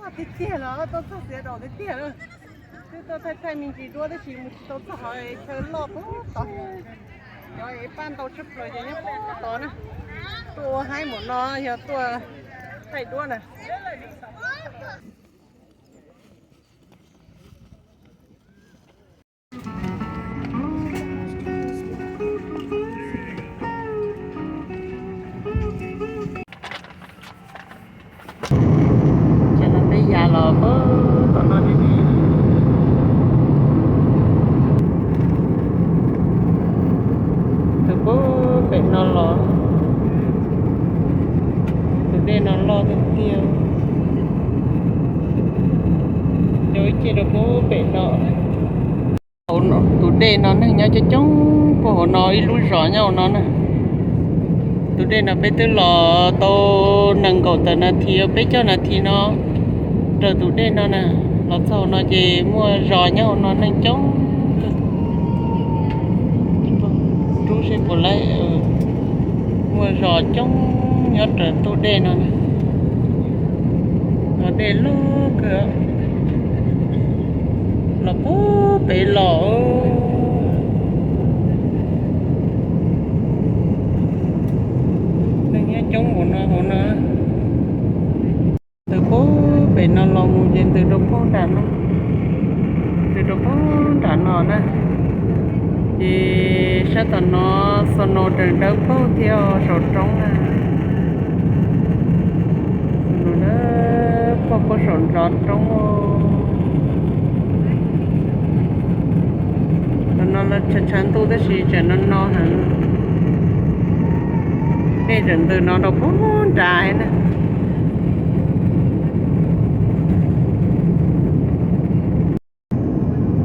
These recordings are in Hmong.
Tiag tiag los tuaj txog Seattle tiag tiag na. Twb tuaj thaij thaij me ntsis duab tab sis mus tsis tau txog hauv chaw loj puag tod. Cov paj ntau tshaj plaws ces nyob puag tod na. Tuaj ua haib npaum no yog tuaj thaij duab na. Ces no peb ya los puag tom no li ne. Tus puag pem no los, tus dej no loj tiag tiag. Cov ib ce rau puag pem no. Tus dej no neeg nyob coob coob puag hauv no, ib lub zos nyob hauv no na. Tus dej no peb twb los tau nees nkaum tawm nas this, peb caug nas this no raws tus dej no na. Los txog hauv no ces muaj zos nyob hauv no neeg coob. Rub seb puas laib, muaj zos coob nyob raws tus dej no na. Los dej loj kawg, los puag pem los. Neeg nyob coob npaum no hauv no. Tus puag pem no los mus ces ntws rau puag nram no, ntws rau puag nram no na. Ces sab tom no snow raws dawb paug thiab saum roob na. Snow dawb paug puag saum ntov roob. Tam no lawv tshav ntuj tab sis tseem no no heev. Dej tseem ntws no rau puag nrad na.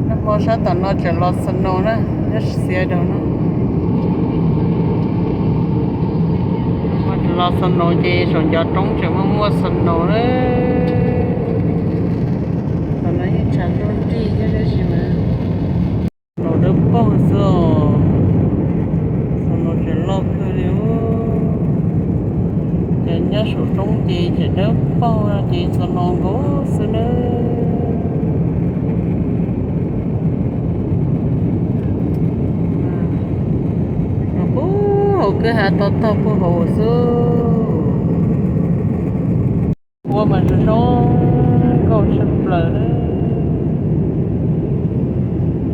Nag hmo sab tom no tseem los snow na, nyob Seattle no. Nag hmo tseem los snow ces saum ncov roob tseem muaj muaj snow na. Tam no yeej tshav ntuj nrig thiab tab sis mas snow dawb paug xwb os. Snow tseem loj kawg li. Ces nyob saum roob ces tseem dawb paug ces snow nkaus xwb nawb. Puag hauv kwj ha to tog puag hauv xwb. Huab mas zoo zoo nkauj tshaj plaws.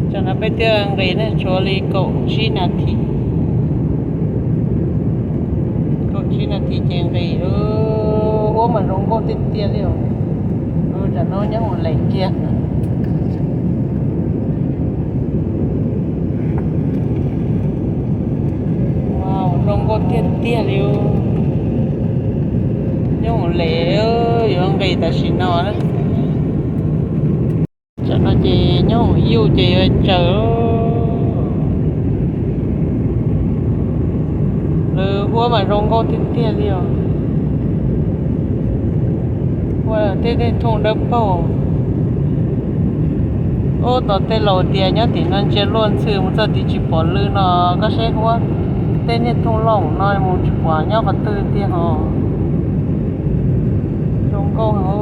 Tsam no peb thiaj nqis ne, tshuav li kaum tsib nas this, kaum tsib nas this ces nqis. Huab mas zoo nkauj tiag tiag li os. Tsam no nyob mus lem kiag. Zoo nkauj tiag tiag li. Nyob mus lem, yuav nqis tam sim no na. Tsam no ces nyob mus ib yug ces yuav tsaws. Lawv huab mas zoo nkauj tiag tiag li os. Huab tej niag thooj dawb paug. Ub, tos tej laus tias nyob tim no ntsia luag ntxhw, mus txog tim tsis pom lw no. Koj saib huab tej niag thooj loj no mus tsis pom nyob qhov twg tiag hos. Zoo nkauj heev.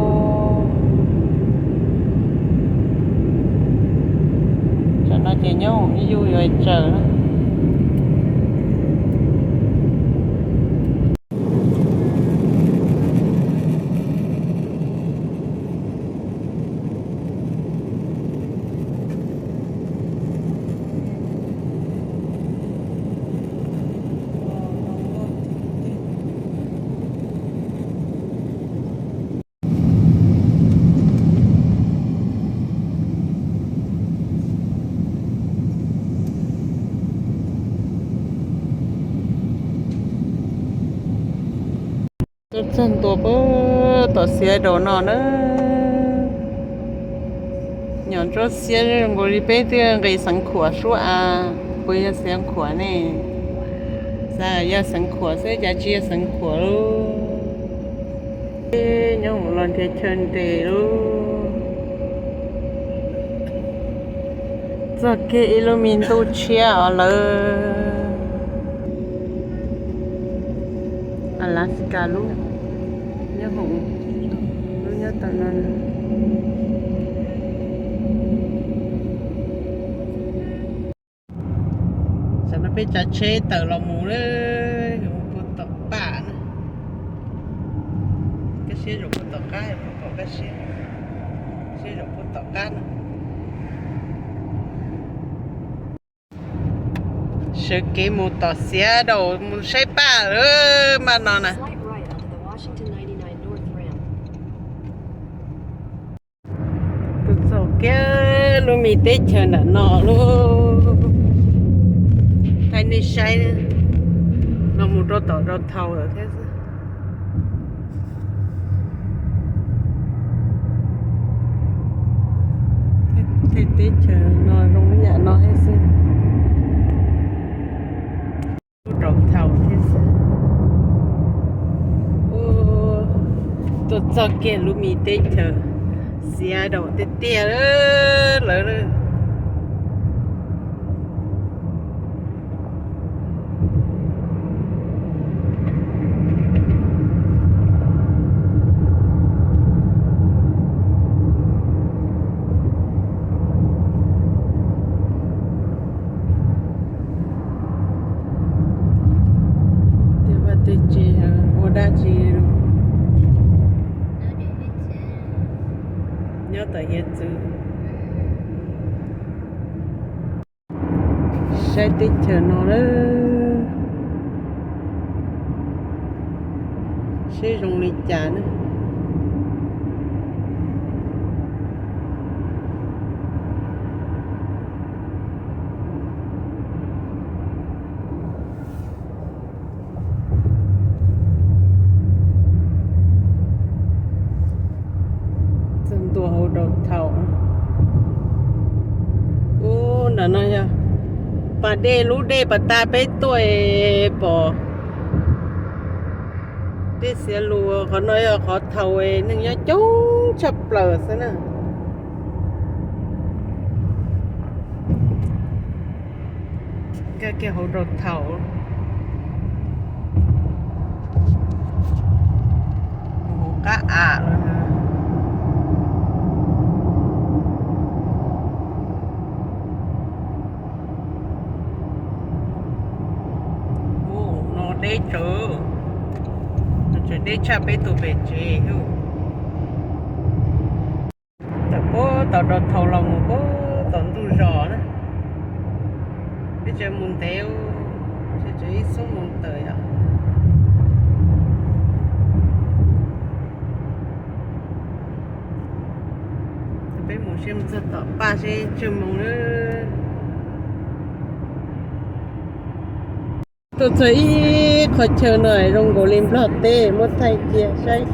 Tsam no ces nyob mus ib yug yuav tsaws. Tuaj txog ntua puag tom Seattle no na. Nyuam ntsuab xiab zoo nkaus li peb twb nqis Xeev Khuam suab av. Puas yog Xeev Khuam ne? Xav yog Xeev Khuam xwb cas tsis yog Xeev Khuam lauj. Nyob mus los nrhiav chaw nres lauj. Txog kiag ib lub me ntuj tshiab os lawm. Alaska lub, nyob hoom, lub nyob Tam no, tam no peb tsav tsheb tawm los mus lawm, yuav mus puag tom paj na. Kab siab zaum puag tom qab, puag tom kab siab, siab zaum puag tom qab na. Sawv kev mus tom Seattle mus saib paj lawm mas no na. Tuaj txog kiag lub me teb chaws nram no lawm, thaij nej saib, los mus rau tom downtown lawm thiab xwb. Tej teb chaws no zoo li yam no thiab xwb. Lub downtown thiab xwb. Tuaj txog kiag lub me teb chaws Seattle tiag tiag lawm. Tej vaj tej tsev ua dab tsi, nyob tom hiav txwv. Saib teb chaws no lawm, seb zoo li cas na. Txog ntua hauv downtown. Ub, nram no yog pas dej, lub dej pas tas peb tuaj pom tej xiav lus. Qhov no yog qhov thaum neeg nyob coob tshaj plaws xwb na. Nkag kiag hauv downtown, mus hauv qab av lawm. Ub, no deb tsawv, no tseem deb tshaj peb tus pem tsev. Tawm puag tom downtown los mus puag tom ntug zos na. Peb tseem mus ntev, tseem ib xuab moos tawm yom. Peb mus seb mus txog tom paj seb tsawg moos lawm. Tuaj txog ib qho chaw no zoo nkaus li Nplog teb, muab thaij cia saib.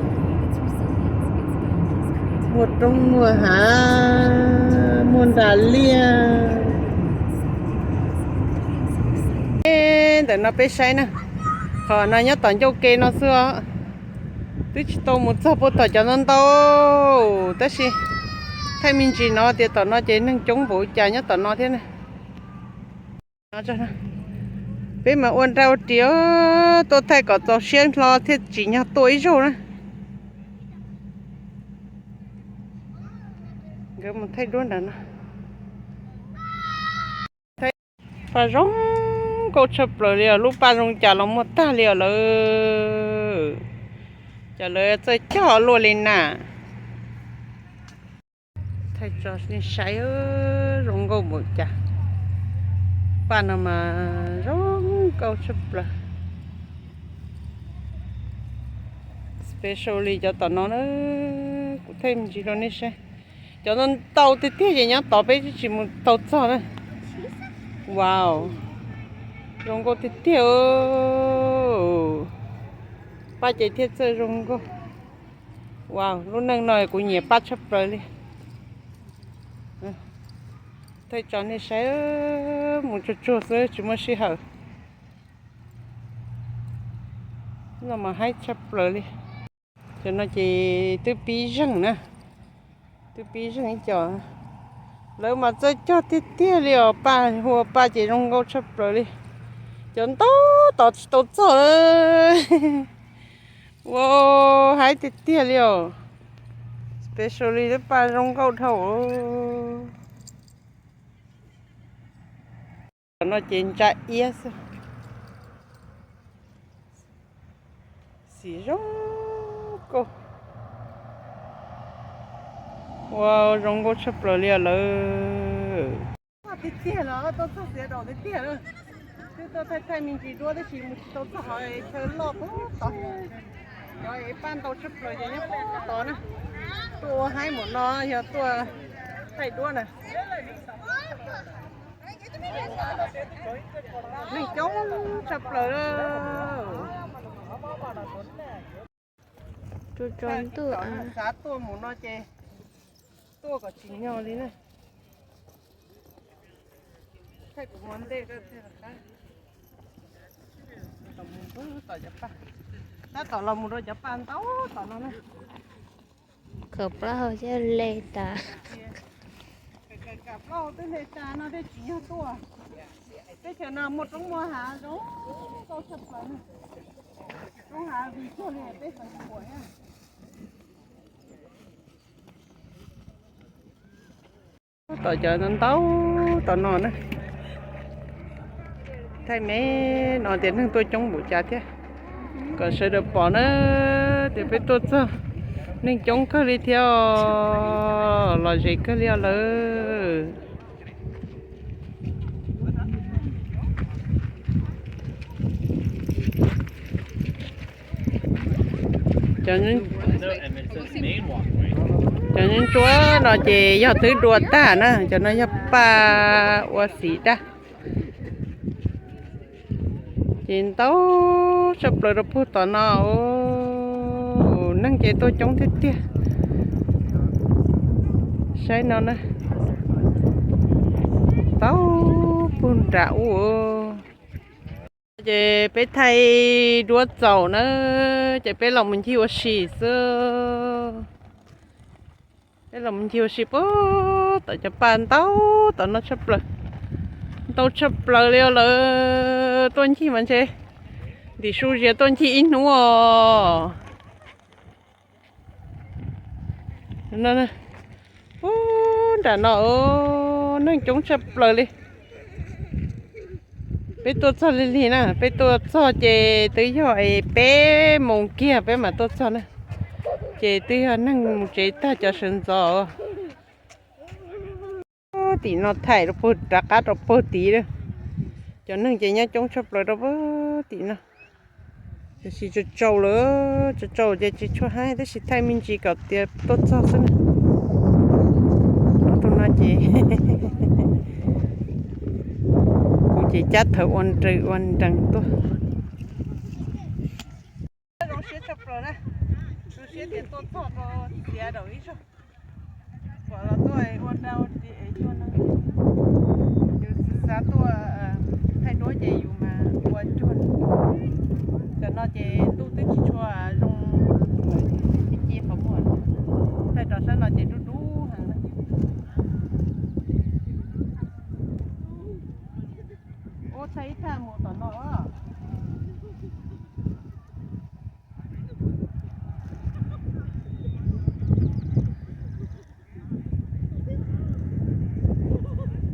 Muaj roob muaj hav, muaj nras liaj. Ntawm no peb saib na, qhov no nyob tom ncauj ke no xwb os. Twb tsis tau mus txog puag tom cov ntau ntau, tab sis thaij me ntsis no tias tom no ces neeg coob npaum cas nyob tom no thiab na. Peb mas ua nra ua ris, tuaj thaij kom txaus siab hlo thiaj tsim nyog tua ib zaug na. Nkawd mus thaij duab nram no. Paj zoo nkauj tshaj plaws li os, lub paj zoo cas los muaj tag li os lawm. Cas lawv txawj cog luaj li na. Thaij tso nej saib, zoo nkauj npaum cas. Paj no mas zoo nkauj tshaj plaws. Special li cov tom no na, kuv thaij me ntsis rau nej saib. Cov no ntau tiag tiag ces nyob tod peb tsis mus tau txog na. Wow, zoo nkauj tiag tiag. Paj ces thiaj txawj zoo nkauj. Wow, lub neej no kuv nyiam paj tshaj plaws li. Thaij tso nej saib, mus tsuag tsuag xwb tsis muaj sij hawm. No mas haib tshaj plaws li. Cov no ces twb pib zeeg na, twb pib zeeg ib co. Lawv mas txawj cog tiag tiag li os, paj hu ua paj ces zoo nkauj tshaj plaws li. Cov ntau tod tsis tau txog. Ua haib tiag tiag li os. Peb sau li lub paj zoo nkauj dhau. Cov no ces ntsa iab xwb. Xim zoo nkauj. Ua zoo nkauj tshaj plaws li lawm. Tiag tiag los tuaj txog Xiav Daus tiag tiag. Twb tuaj thaij thaij me ntsis duab tab sis mus tsis tau txog qhov chaw loj puag tod. Cov es paj ntau tshaj plaws ces nyob puag tod na. Tuaj ua haib npaum no yog tuaj thaij duab na. Neeg coob tshaj plaws. Tso ntuj, xav tuaj mus no ces tuaj kom tsim nyog li na. Thaij kuv ua ntej, tab tom los mus rau cov paj ntau tom no na. Khaws plaub hau thiaj le tas. Khaws plaub hau twb le tas no thiaj tsim nyog tuaj. Teb chaws no muaj roob muaj hav zoo nkauj tshaj plaws. Roob hav vig cuag li peb Xeev Khuam thiab. Tom cov ntau tom no na. Thaij me no tias neeg tuaj coob npaum cas thiab, kom sawv daws pom na. Tias peb tuaj txog neeg coob kawg li thiab os, lom zem kawg li os lawm. Cov ntsuab no ces yog twb dua tag na, cov no yog paj ua xim dab. Ces ntau tshaj plaws rau puag tom no, neeg ces tuaj coob tiag tiag. Saib no na, ntau puag nram ub. Ces peb thaij duab txaus na, ces peb los mus ncig ua si xwb. Peb los mus ncig ua si puag tom cov paj ntau tom no tshaj plaws, ntau tshaj plaws li os lawm. Tuaj ncig mas ntshe ntim su zias tuaj ncig ib hnub os. Puag nram no neeg coob tshaj plaws li. Peb tuaj txog lig lig na, peb tuaj txog ces twb yog es peb moos kiag peb mam tuaj txog na. Ces twb yog neeg mus tsev tag cov sawv ntxov. Tim no thaij rau puag rov qab rau puag tid lawm. Cov neeg ces nyob coob tshaj plaws rau puag tim no. Tiam sis tsaus tsaus lawm, tsaus tsaus ces tsis tshua haib tab sis thaij me ntsis kom tias tuaj txog xwb na. Ob tug no ces kuv ces cab thawv ua nrees ua nrees tuaj. Zoo siab tshaj plaws na, zoo siab tias tuaj txog rau Xiav Daus ib zaug. Kom los tuaj ua dab ua tsov es cuag no. Yus xav tuaj thaij duab ces yus mas ua cuag. Tam no ces ntuj twb tsis tshua zoo, ci ci qhov muag. Thaij rau sab no ces dub dub heev. Ub, thaij ib thaj mus tom no.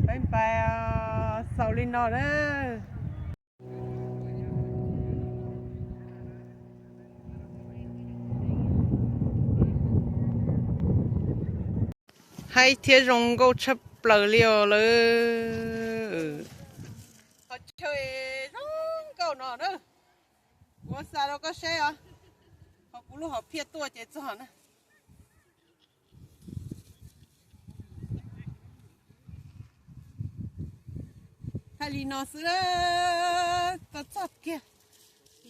Peb pais xaus li no na. Haib thiab zoo nkauj tshaj plaws li os lawm. Qhov chaw zoo nkauj no na. Kuv xa rau koj saib os. Qhov kuv lub hom phiaj tuaj ces txog na. Thaij li no xwb, txog txog kiag.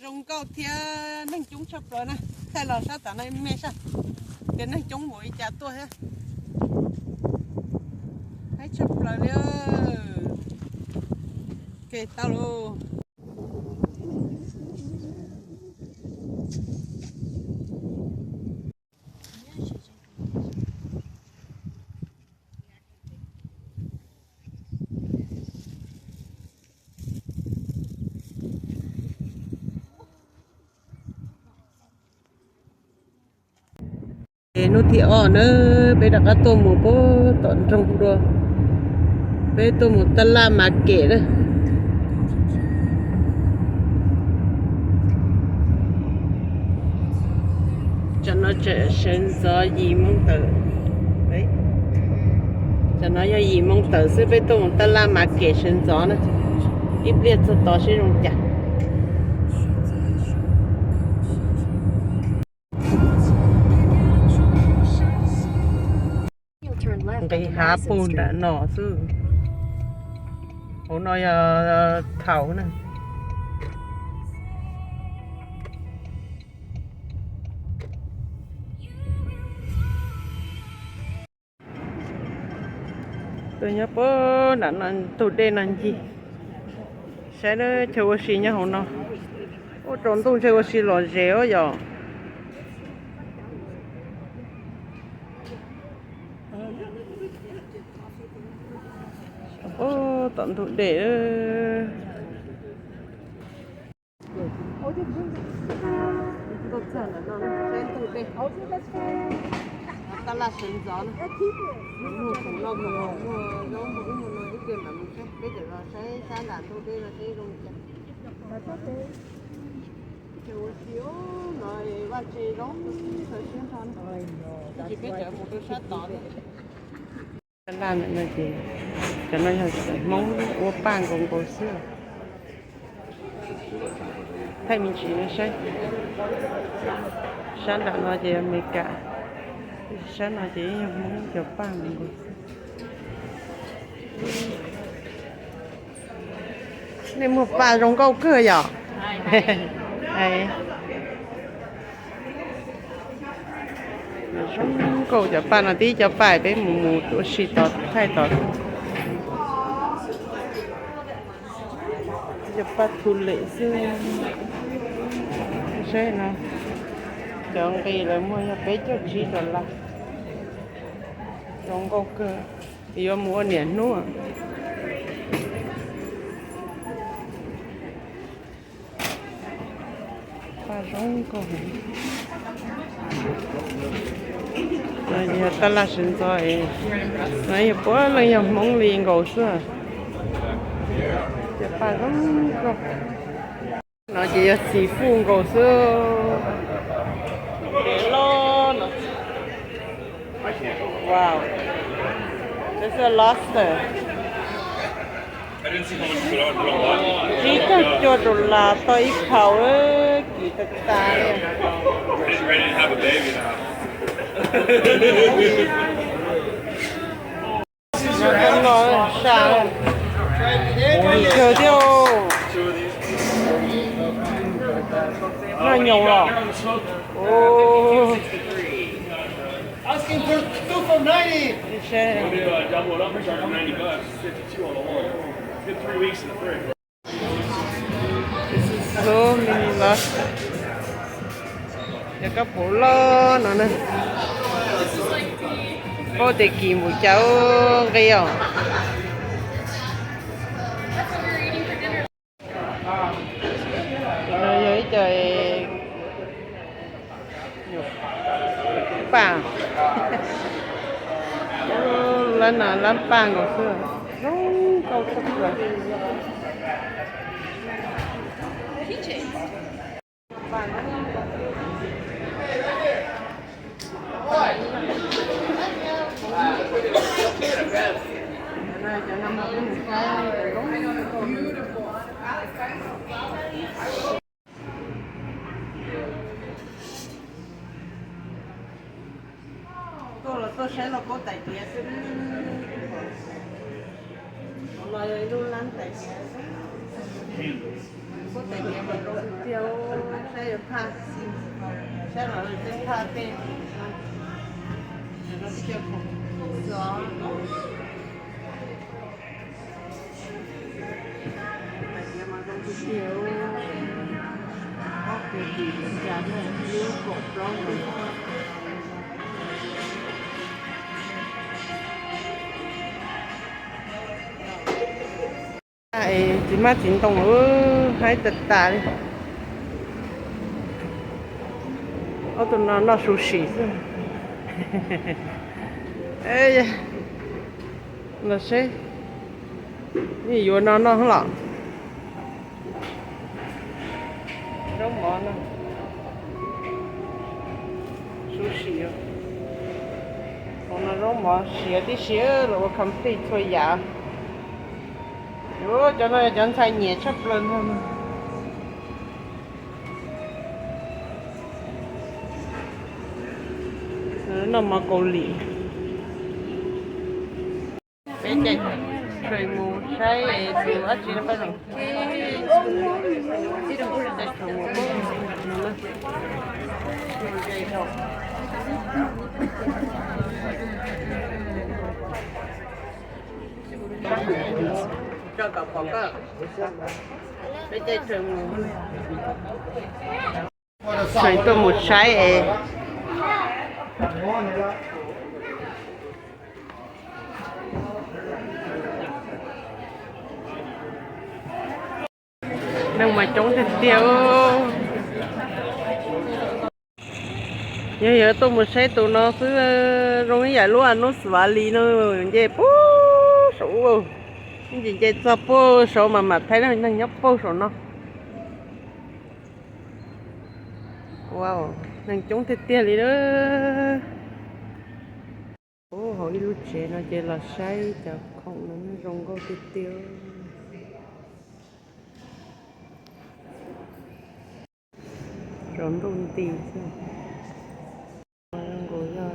Zoo nkauj thiab neeg coob tshaj plaws na. Thaij los sab tam no me sab, ces neeg coob npaum li cas tuaj thiab. Haib tshaj plaws li. Ke tau lauj. Ces Hnub thib ob na, peb rov qab tuaj mus puag tom nroog dua. Peb tuaj mus taj laj market na. Tam no tseem sawv ntxov yim moo tawm. Tam no yog yim moo tawm xwb, peb tuaj mus taj laj market sawv ntxov na. Ib pliag txog tod seb zoo cas. Nqis hav puag nram no xwb. Hauv no yog thaum na. Tuaj nyob puag nram no ntug dej no ncig. Saib na, chaw ua si nyob hauv no. Ua rau ntuj ntshe ua si lom zem os yom. Puag tom ntug dej. Tuaj txog ntawm no saib ntug dej. Taj laj sawv ntxov na. Muag khoom noj khoom haus, muag zaub muag ub muag no ib pliag mam mus saib. Peb tseem los saib sab nram ntug dej no seb zoo li cas. Ces ua si no vaj tse zoo kawg siab ntho na. Tab sis peb tseem mus rau sab tod thiab. Taj laj ntawm no ces cov no yog Hmoob ua paj nkaus nkaus xwb. Thaij me ntsis saib. Sab nram no ces Amelikas, sab no ces yog Hmoob cov paj nkaus nkaus xwb. Nej muag paj zoo nkauj kawg yom? Zoo nkauj cov paj no, tib cov paj peb mus mus ua si tod thaij tod. Cov paj thu lem xwb. Saib no, cov nqi lawv muag yog peb caug tsib dollar. Zoo nkauj kawg, yuav mus ua niam hnub. Paj zoo nkauj heev. Yog taj laj sawv ntxov, no yog puav leej yog Hmoob li nkaus xwb. Cov paj zoo nkauj. No ces yog xi fuj nkaus xwb. Wow, this is lobster. Tsib caug cuaj dollar tau ib pound, kim tas tas li. Noj sa, kim kawg thiab. Noj nyoos los. So many lobster. Cov kab pum loj no na. Paub tias kim npaum cas nqi os. No yog ib co paj, lab no lab paj nkaus xwb, zoo nkauj tshaj plaws. Tuaj los tuaj saib los paub tais diav xwb. Los yog ib lub lab tais diav xwb. Paub tais diav mas zoo tiag, saib yuav phaj, saib los tej phaj tej, cov no tsis yog khoom xwb os. Tais diav mas zoo tiag tiag, ob puas kim li cas thiab, lub kaum plaub nkaus. Txiv hmab txiv ntoo haib tas tas li. Ob tug no noj sushi xwb. Los seb, nej yuav no noj los? Zaub mov no, sushi, hauv no zaub mov siav tib si, los ua complete txhua yam. Cov no yog cov ntxhais nyiam tshaj plaws no. Noj mov Kaus Lim. Peb caij train mus saib tus dab tsi no pab. Peb caij train mus, train tuaj mus saib es. Neeg mas coob tiag tiag. Yog yuav tuaj mus saib tus no xwb, zoo ib yam lub Anub Xav Lis no, nce puag saud. Nce nce txog puag saud mas mam thaij neeg nyob puag saum no. Wow, neeg coob tiag tiag li na. Ub, hauv ib lub tsev no ces los saib cov khoom no zoo nkauj tiag tiag. Tsaus ntuj nti xwb. Zoo nkaus yog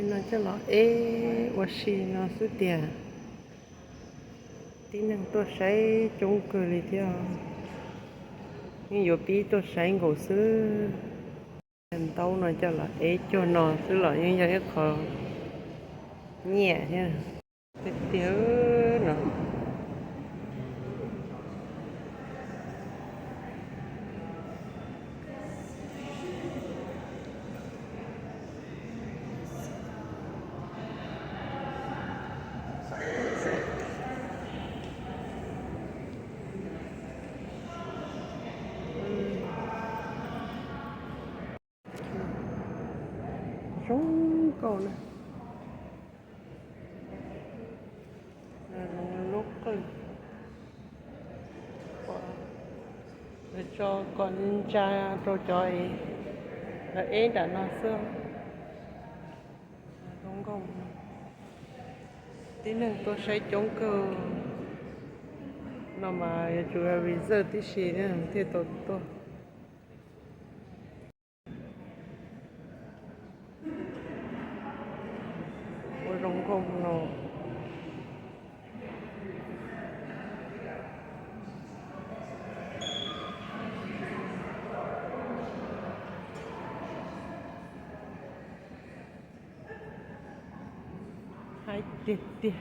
no coj los eb ua si no xwb tiag. Tib neeg tuaj saib coob kawg li thiab. Yeej yuav pib tuaj saib nkaus xwb. Ntaub no coj los eb cuag no xwb los yeej yog ib qho nyiam thiab. Tiag tiag no. Zoo nkauj na. Lub qwj, lawv tso kom ntsa rau cov es lawv eb nram no xwb. Zoo nkauj, tib neeg tuaj saib coob kawg. No mas yuav tsum reserve tib si thiaj tau tuaj. Ua zoo nkauj no. Haib tiag tiag.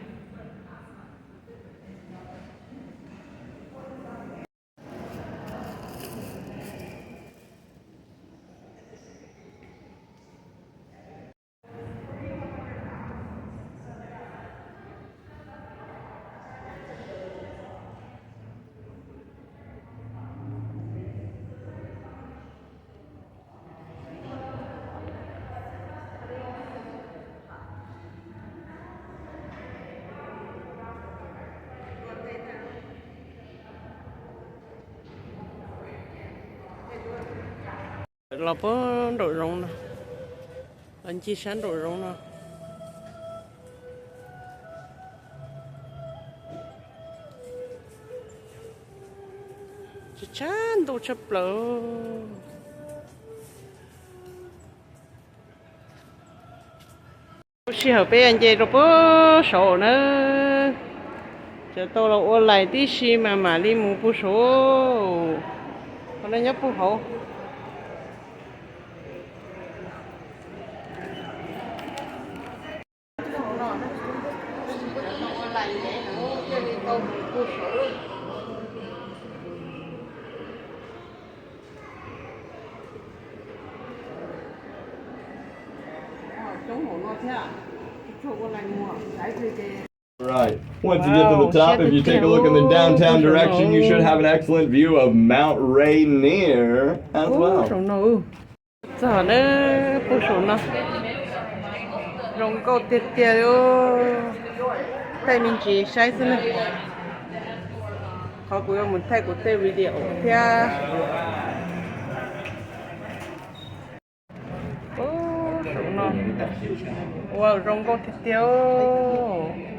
Los puag nraum zoov no, los ncig sab nraum zoov no. Tshav ntuj tshaj plaws. Lub sij hawm peb nce rau puag saud na, tseem tau los ua lais tib si mas mam li mus puag saud. Qhov no nyob puag hauv. Coob hauv no thiab, tsuag ua lais mus, xaiv twg ces. Right. Once you get to the top, if you take a look in the downtown direction, you should have an excellent view of Mount Rainier as well. Txog na, pug saum no zoo nkauj tiag tiag li. Thaij me ntsis saib xwb na. Qhov kuv yuav mus thaij kuv tej video thiab. Ub, saum no ua zoo nkauj tiag tiag.